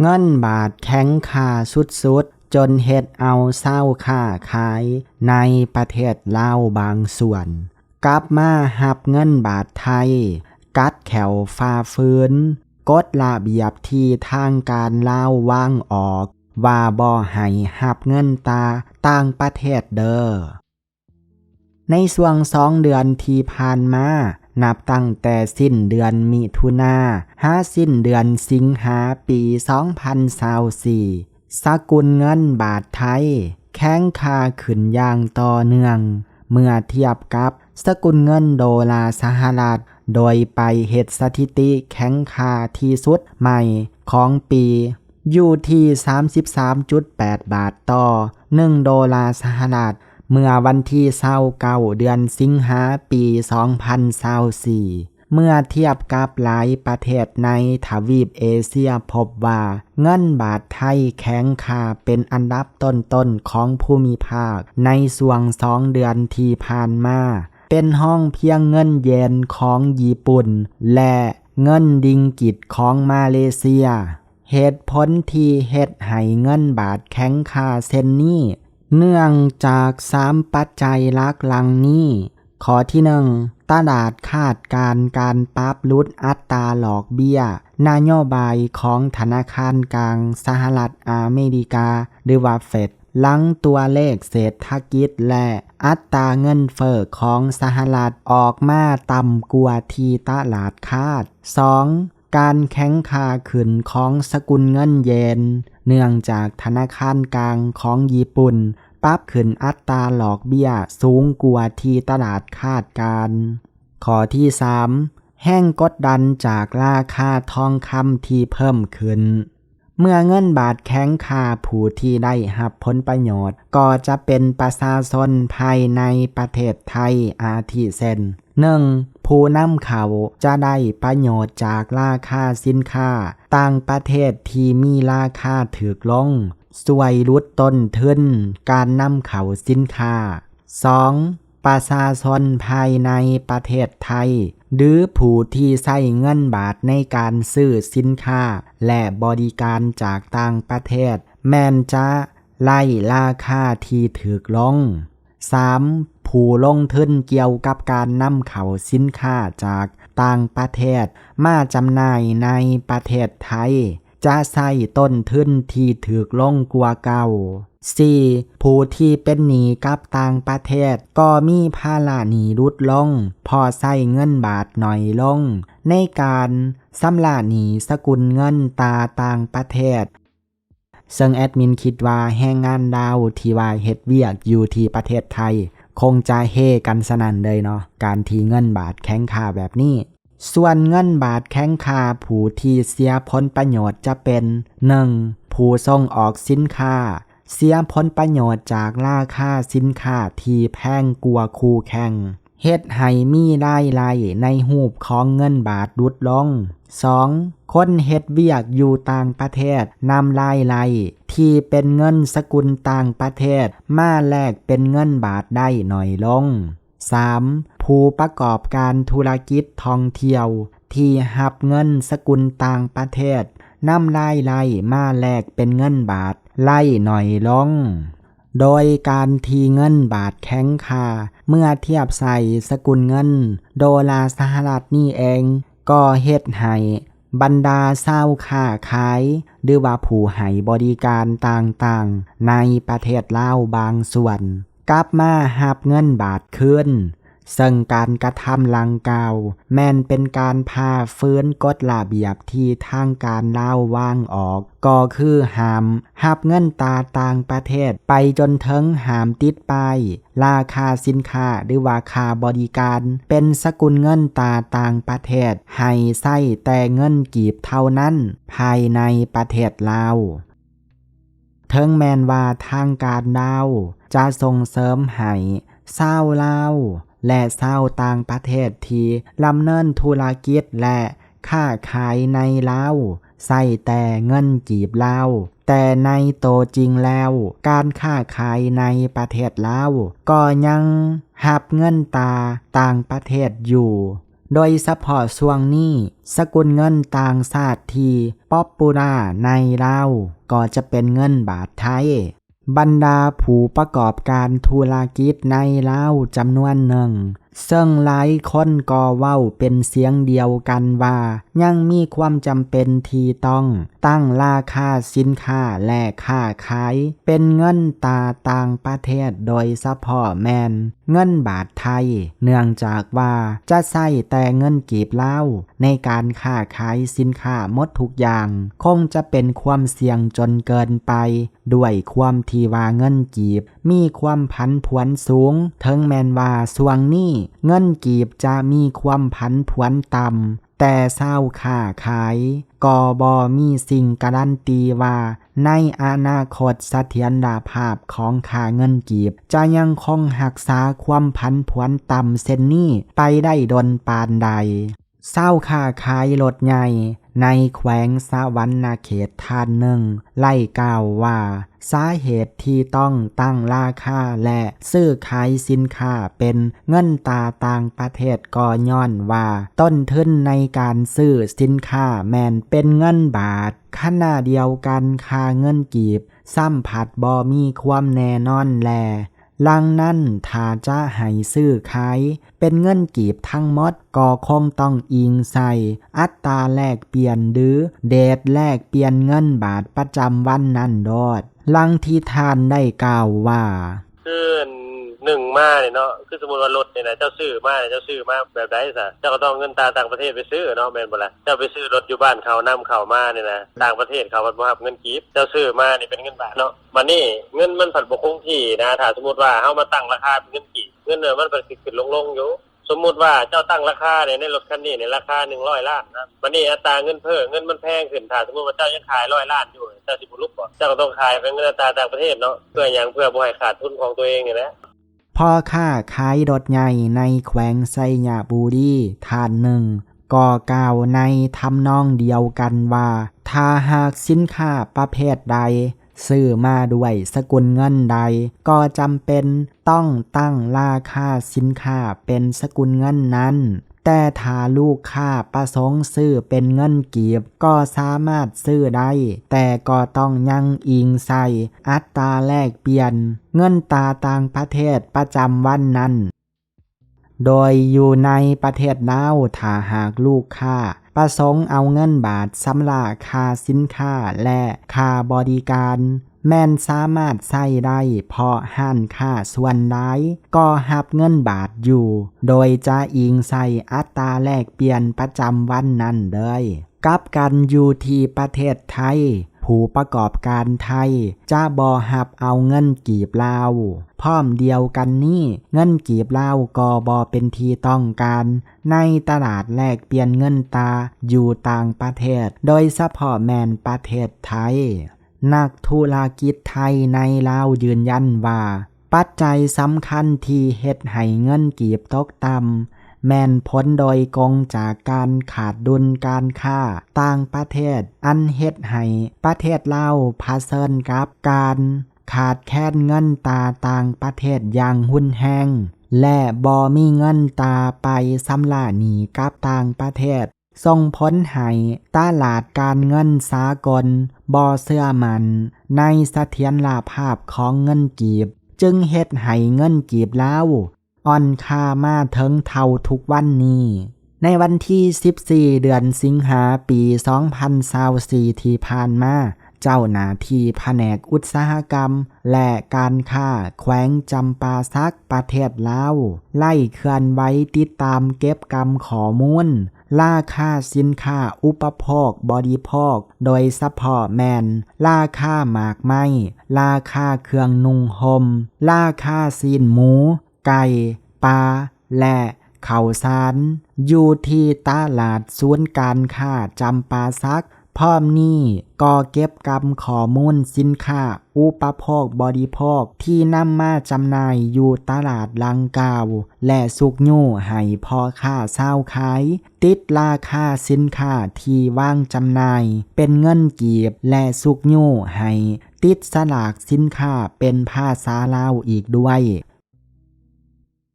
ເງິນບາດແຂງຄ່າສຸດໆ ຈົນເຮັດເອົາຊາວຄ້າຂາຍໃນປະເທດລາວບາງສ່ວນ ກັບມາຮັບເງິນບາດໄທ ກັດແຂ້ວຝ່າຝືນກົດລະບຽບທີ່ທາງການລາວວາງອອກ ວ່າບໍ່ໃຫ້ຮັບເງິນຕາຕ່າງປະເທດເດີ້. ໃນຊ່ວງສອງເດືອນທີ່ຜ່ານມາ, ນັບຕັ້ງແຕ່ສິ້ນເດືອນມິຖຸນາ ຫາສິ້ນເດືອນສິງຫາ ປີສອງພັນຊາວສີ່ ສະກຸນເງິນບາດໄທແຂງຄ່າຂຶ້ນຢ່າງຕໍ່ເນື່ອງ ເມື່ອທຽບກັບສະກຸນເງິນໂດລາສະຫະລັດ, ໂດຍໄປເຮັດສະຖິຕິແຂງຄ່າທີ່ສຸດໃໝ່ຂອງປີ ຢູ່ທີ່ສາມສິບສາມຈຸດແປດບາດຕໍ່ໜຶ່ງໂດລາສະຫະລັດ ເມື່ອວັນທີຊາວເກົ້າ ເດືອນສິງຫາ ປີສອງພັນຊາວສີ່ ເມື່ອທຽບກັບຫຼາຍປະເທດໃນທະວີບເອເຊຍ ພົບວ່າເງິນບາດໄທແຂງຄ່າເປັນອັນດັບຕົ້ນໆຂອງພູມິພາກໃນຊ່ວງສອງເດືອນທີ່ຜ່ານມາ ເປັນຮອງພຽງເງິນເຢນຂອງຍີ່ປຸ່ນ ແລະ ເງິນລິງກິດຂອງມາເລເຊຍ. ເຫດຜົນທີ່ເຮັດໃຫ້ເງິນບາດແຂງຄ່າເຊັ່ນນີ້ ເນື່ອງຈາກສາມປັດໄຈຫຼັກຫຼັງນີ້. ຂໍ້ທີໜຶ່ງ, ຕະຫຼາດຄາດການການປັບຫຼຸດອັດຕາດອກເບ້ຍນະໂຍບາຍຂອງທະນາຄານກາງສະຫະລັດອາເມລິກາ ຫຼືວ່າ ເຟດ ຫຼັງຕົວເລກເສດຖະກິດ ແລະ ອັດຕາເງິນເຟີ້ຂອງສະຫະລັດອອກມາຕ່ຳກວ່າທີ່ຕະຫຼາດຄາດ. ສອງ, ການແຂງຄ່າຂຶ້ນຂອງສະກຸນເງິນເຢນ ເນື່ອງຈາກທະນາຄານກາງຂອງຍີ່ປຸ່ນປັບຂຶ້ນອັດຕາດອກເບ້ຍສູງກວ່າທີ່ຕະຫຼາດຄາດການ. ຂໍ້ທີສາມ, ແຮງກົດດັນຈາກລາຄາທອງຄຳທີ່ເພີ່ມຂຶ້ນ. ເມື່ອເງິນບາດແຂງຄ່າ, ຜູ້ທີ່ໄດ້ຮັບຜົນປະໂຫຍດກໍຈະເປັນປະຊາຊົນພາຍໃນປະເທດໄທ ອາທິເຊັ່ນ, ໜຶ່ງ, ຜູ້ນຳເຂົ້າຈະໄດ້ປະໂຫຍດຈາກລາຄາສິນຄ້າຕ່າງປະເທດທີ່ມີລາຄາຖືກລົງ, ຊ່ວຍຫຼຸດຕົ້ນທຶນການນຳເຂົ້າສິນຄ້າ. ສອງ, ປະຊາຊົນພາຍໃນປະເທດໄທ ຫຼື ຜູ້ທີ່ໃຊ້ເງິນບາດໃນການຊື້ສິນຄ້າ ແລະ ບໍລິການຈາກຕ່າງປະເທດ ແມ່ນຈະໄດ້ລາຄາທີ່ຖືກລົງ. ສາມ, ຜູ້ລົງທຶນກ່ຽວກັບການນຳເຂົ້າສິນຄ້າຈາກຕ່າງປະເທດມາຈຳໜ່າຍໃນປະເທດໄທ ຈະໃຊ້ຕົ້ນທຶນທີ່ຖືກລົງກວ່າເກົ່າ. ສີ່, ຜູ້ທີ່ເປັນໜີ້ກັບຕ່າງປະເທດກໍມີພາລະໜີ້ຫຼຸດລົງ ເພາະໃຊ້ເງິນບາດໜ້ອຍລົງໃນການຊຳລະໜີ້ສະກຸນເງິນຕາຕ່າງປະເທດ. ເຊິ່ງແອດມິນຄິດວ່າແຮງງານລາວທີ່ວ່າເຮັດວຽກຢູ່ທີ່ປະເທດໄທ ຄົງຈະເຮກັນສະນັ້ນເລີຍເນາະ ການທີ່ເງິນບາດແຂງຄ່າແບບນີ້. ສ່ວນເງິນບາດແຂງຄ່າ ຜູ້ທີ່ເສຍຜົນປະໂຫຍດຈະເປັນ ໜຶ່ງ, ຜູ້ສົ່ງອອກສິນຄ້າ ເສຍຜົນປະໂຫຍດຈາກລາຄາສິນຄ້າທີ່ແພງກວ່າຄູ່ແຂ່ງ ເຮັດໃຫ້ມີລາຍໄດ້ໃນຮູບຂອງເງິນບາດຫຼຸດລົງ. ສອງ, ຄົນເຮັດວຽກຢູ່ຕ່າງປະເທດນຳລາຍໄດ້ທີ່ເປັນເງິນສະກຸນຕ່າງປະເທດມາແລກເປັນເງິນບາດໄດ້ໜ້ອຍລົງ. ສາມ, ຜູ້ປະກອບການທຸລະກິດທ່ອງທ່ຽວທີ່ຮັບເງິນສະກຸນຕ່າງປະເທດນຳລາຍໄດ້ມາແລກເປັນເງິນບາດໄດ້ໜ້ອຍລົງ. ໂດຍການທີ່ເງິນບາດແຂງຄ່າເມື່ອທຽບໃສ່ສະກຸນເງິນໂດລາສະຫະລັດນີ້ເອງ ກໍເຮັດໃຫ້ບັນດາຊາວຄ້າຂາຍ ຫຼືວ່າຜູ້ໃຫ້ບໍລິການຕ່າງໆໃນປະເທດລາວບາງສ່ວນ ກັບມາຮັບເງິນບາດຄືນ, ເຊິ່ງການກະທຳດັ່ງກ່າວແມ່ນເປັນການຝ່າຝືນກົດລະບຽບທີ່ທາງການລາວວາງອອກ, ກໍຄືຫ້າມຮັບເງິນຕາຕ່າງປະເທດ ໄປຈົນເຖິງຫ້າມຕິດປ້າຍລາຄາສິນຄ້າ ຫຼືວ່າຄ່າບໍລິການ ເປັນສະກຸນເງິນຕາຕ່າງປະເທດ ໃຫ້ໃຊ້ແຕ່ເງິນກີບເທົ່ານັ້ນພາຍໃນປະເທດລາວ. ເຖິງແມ່ນວ່າທາງການລາວຈະສົ່ງເສີມໃຫ້ຊາວລາວ ແລະ ຊາວຕ່າງປະເທດທີ່ດຳເນີນທຸລະກິດ ແລະ ຄ້າຂາຍໃນລາວ ໃຊ້ແຕ່ເງິນກີບລາວ, ແຕ່ໃນໂຕຈິງແລ້ວ ການຄ້າຂາຍໃນປະເທດລາວກໍຍັງຮັບເງິນຕາຕ່າງປະເທດຢູ່. ໂດຍສະເພາະຊ່ວງນີ້ ສະກຸນເງິນຕ່າງຊາດທີ່ປັອບປູລາໃນລາວກໍຈະເປັນເງິນບາດໄທ. ບັນດາຜູ້ປະກອບການທຸລະກິດໃນລາວຈຳນວນໜຶ່ງ ເຊິ່ງຫຼາຍຄົນກໍເວົ້າເປັນສຽງດຽວກັນວ່າ ຍັງມີຄວາມຈຳເປັນທີ່ຕ້ອງຕັ້ງລາຄາສິນຄ້າ ແລະ ຄ້າຂາຍເປັນເງິນຕາຕ່າງປະເທດ, ໂດຍສະເພາະແມ່ນເງິນບາດໄທ, ເນື່ອງຈາກວ່າຈະໃຊ້ແຕ່ເງິນກີບລາວໃນການຄ້າຂາຍສິນຄ້າໝົດທຸກຢ່າງ, ຄົງຈະເປັນຄວາມສ່ຽງຈົນເກີນໄປ. ດ້ວຍຄວາມທີ່ວ່າເງິນກີບມີຄວາມຜັນຜວນສູງ, ເຖິງແມ່ນວ່າຊ່ວງນີ້ເງິນກີບຈະມີຄວາມຜັນຜວນຕ່ຳ, ແຕ່ຊາວຄ້າຂາຍກໍບໍ່ມີສິ່ງກາລັນຕີວ່າໃນອະນາຄົດສະຖຽນລະພາບຂອງຄ່າເງິນກີບຈະຍັງຄົງຮັກສາຄວາມຜັນຜວນຕ່ຳເຊັ່ນນີ້ໄປໄດ້ດົນປານໃດ. ຊາວຄ້າຂາຍລົດໃຫຍ່ໃນແຂວງສະຫວັນນະເຂດທ່ານໜຶ່ງໄດ້ກ່າວວ່າ ສາເຫດທີ່ຕ້ອງຕັ້ງລາຄາ ແລະ ຊື້ຂາຍສິນຄ້າເປັນເງິນຕາຕ່າງປະເທດ ກໍຍ້ອນວ່າຕົ້ນທຶນໃນການຊື້ສິນຄ້າແມ່ນເປັນເງິນບາດ, ຂະນະດຽວກັນຄ່າເງິນກີບຊ້ຳພັດບໍ່ມີຄວາມແນ່ນອນແລ ດັ່ງນັ້ນ ຖ້າຈະໃຫ້ຊື້ຂາຍເປັນເງິນກີບທັງໝົດ ກໍຄົງຕ້ອງອີງໃສ່ອັດຕາແລກປ່ຽນ ຫຼື ເດດແລກປ່ຽນເງິນບາດປະຈຳວັນນັ້ນໂລດ. ດັ່ງທີ່ທ່ານໄດ້ກ່າວວ່າ ຄືໜຶ່ງມານີ້ເນາະ ຄືສົມມຸດວ່າລົດນີ້ນະ ເຈົ້າຊື້ມານີ້ ເຈົ້າຊື້ມາແບບໃດຊະ? ເຈົ້າກໍຕ້ອງເງິນຕາຕ່າງປະເທດໄປຊື້ເນາະ ແມ່ນບໍ່ລະ? ເຈົ້າໄປຊື້ລົດຢູ່ບ້ານເຂົານຳເຂົ້າມານີ້ນະ ຕ່າງປະເທດເຂົາພັດບໍ່ຮັບເງິນກີບ, ເຈົ້າຊື້ມານີ້ເປັນເງິນບາດເນາະ. ບາດນີ້ເງິນມັນພັດບໍ່ຄົງທີ່ນະ, ຖ້າສົມມຸດວ່າເຮົາມາຕັ້ງລາຄາເປັນເງິນກີບ ເງິນມັນພັດຊິຂຶ້ນລົງໆຢູ່. ສົມມຸດວ່າເຈົ້າຕັ້ງລາຄາໃນ ໃນລົດຄັນນີ້ໃນລາຄາໜຶ່ງຮ້ອຍລ້ານນະ, ບາດນີ້ອັດຕາເງິນເຟີ້ ເງິນມັນແພງຂຶ້ນ, ຖ້າສົມມຸດວ່າເຈົ້າຍັງຂາຍຮ້ອຍລ້ານຢູ່ ເຈົ້າຊິບໍ່ຫຼຸບບໍ່? ເຈົ້າກໍຕ້ອງຂາຍເປັນເງິນອັດຕາຕ່າງປະເທດເນາະ. ເພື່ອຫຍັງ? ເພື່ອບໍ່ໃຫ້ຂາດທຶນຂອງຕົວເອງນີ້ແຫຼະ. ພໍ່ຄ້າຂາຍລົດໃຫຍ່ໃນແຂວງໄຊຍະບູລີທ່ານໜຶ່ງ ກໍກ່າວໃນທຳນອງດຽວກັນວ່າ ຖ້າຫາກສິນຄ້າປະເພດໃດຊື້ມາດ້ວຍສະກຸນເງິນໃດ ກໍຈຳເປັນຕ້ອງຕັ້ງລາຄາສິນຄ້າເປັນສະກຸນເງິນນັ້ນ, ແຕ່ຖ້າລູກຄ້າປະສົງຊື້ເປັນເງິນກີບ ກໍສາມາດຊື້ໄດ້, ແຕ່ກໍຕ້ອງຍັງອີງໃສ່ອັດຕາແລກປ່ຽນເງິນຕາຕ່າງປະເທດປະຈຳວັນນັ້ນ. ໂດຍຢູ່ໃນປະເທດລາວ ຖ້າຫາກລູກຄ້າປະສົງເອົາເງິນບາດຊຳລະຄ່າສິນຄ້າ ແລະ ຄ່າບໍລິການ ແມ່ນສາມາດໃຊ້ໄດ້, ເພາະຮ້ານຄ້າສ່ວນຫຼາຍກໍຮັບເງິນບາດຢູ່, ໂດຍຈະອີງໃສ່ອັດຕາແລກປ່ຽນປະຈຳວັນນັ້ນເລີຍ. ກັບກັນຢູ່ທີ່ປະເທດໄທ, ຜູ້ປະກອບການໄທຈະບໍ່ຮັບເອົາເງິນກີບລາວ. ພ້ອມດຽວກັນນີ້, ເງິນກີບລາວກໍບໍ່ເປັນທີ່ຕ້ອງການໃນຕະຫຼາດແລກປ່ຽນເງິນຕາຢູ່ຕ່າງປະເທດ, ໂດຍສະເພາະແມ່ນປະເທດໄທ. ນັກທຸລະກິດໄທໃນລາວຢືນຢັນວ່າ ປັດໄຈສຳຄັນທີ່ເຮັດໃຫ້ເງິນກີບຕົກຕ່ຳ ແມ່ນຜົນໂດຍກົງຈາກການຂາດດຸນການຄ້າຕ່າງປະເທດ, ອັນເຮັດໃຫ້ປະເທດລາວຜະເຊີນກັບການຂາດແຄນເງິນຕາຕ່າງປະເທດຢ່າງຮຸນແຮງ ແລະ ບໍ່ມີເງິນຕາໄປຊຳລະໜີ້ກັບຕ່າງປະເທດ. ສົ່ງຜົນໃຫ້ຕະຫຼາດການເງິນສາກົນບໍ່ເຊື່ອໝັ້ນໃນສະຖຽນລະພາບຂອງເງິນກີບ, ຈຶ່ງເຮັດໃຫ້ເງິນກີບລາວອ່ອນຄ່າມາເຖິງເທົ່າທຸກວັນນີ້. ໃນວັນທີສິບສີ່ ເດືອນສິງຫາ ປີສອງພັນຊາວສີ່ ທີ່ຜ່ານມາ, ເຈົ້າໜ້າທີ່ພະແນກອຸດສາຫະກຳ ແລະ ການຄ້າແຂວງຈຳປາສັກ ປະເທດລາວ ໄດ້ເຄື່ອນໄຫວຕິດຕາມເກັບກຳຂໍ້ມູນລາຄາສິນຄ້າອຸປະໂພກບໍລິໂພກ, ໂດຍສະເພາະແມ່ນລາຄາໝາກໄມ້, ລາຄາເຄື່ອງນຸ່ງຫົ່ມ, ລາຄາຊີ້ນໝູ, ໄກ່, ປາ ແລະ ເຂົ້າສານ ຢູ່ທີ່ຕະຫຼາດສູນການຄ້າຈຳປາສັກ. ພ້ອມນີ້ກໍເກັບກຳຂໍ້ມູນສິນຄ້າອຸປະໂພກບໍລິໂພກທີ່ນຳມາຈຳໜ່າຍຢູ່ຕະຫຼາດດັ່ງກ່າວ ແລະ ຊຸກຍູ້ໃຫ້ພໍ່ຄ້າຊາວຂາຍຕິດລາຄາສິນຄ້າທີ່ວາງຈຳໜ່າຍເປັນເງິນກີບ ແລະ ຊຸກຍູ້ໃຫ້ ຕິດສະຫຼາກສິນຄ້າເປັນພາສາລາວອີກດ້ວຍ.